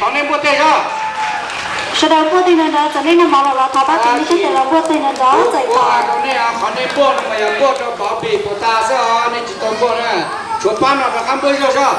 Qhov nej npuaj teg zog. Sawv daws npuaj teg nrov nrov, txawm nej noj mov lawm los thov pab txiv neej sab tes los npuaj teg nrov nrov txais tos. Qhov nej npuaj no mas yog npuaj rau pov pis puas tas xwb os, nej tsis tau npuaj na. Tshuav pab no rov qab npuaj zog zog.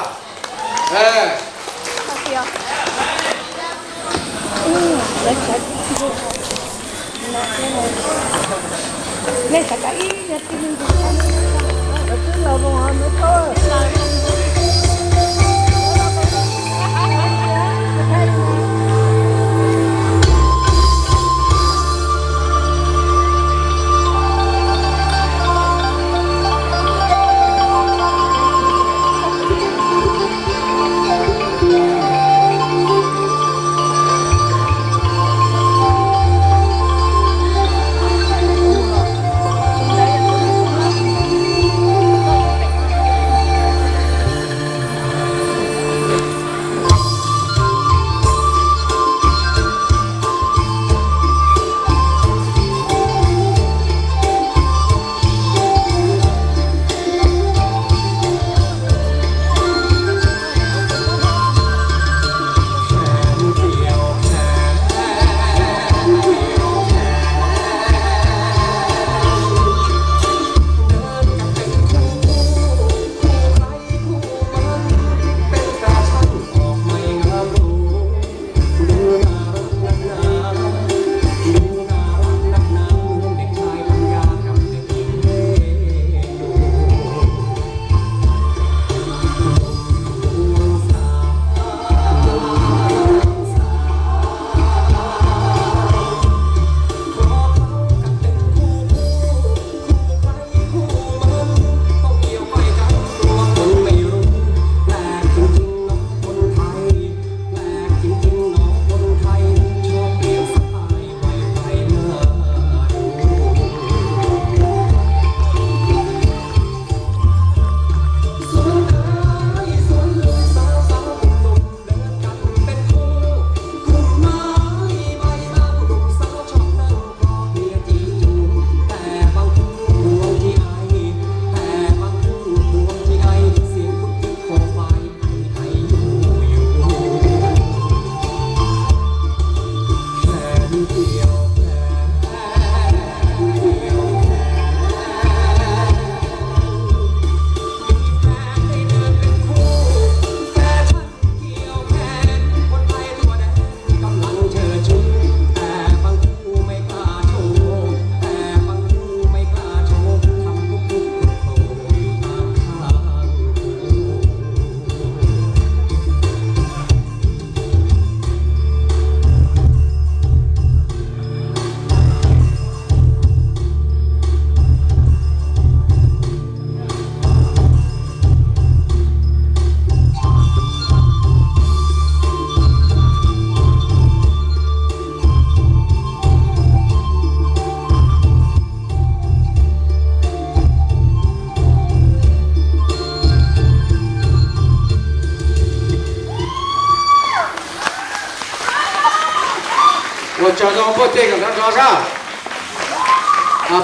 Ua tsaug ntau, npuaj teg kom nrov nrov sab.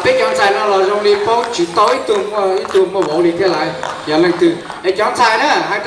Peb cov ntxhais no los zoo li paub tsis tau ib tug, ib tug muaj vauv li thiab lawm, yog leej twg es cov ntxhais na hais rau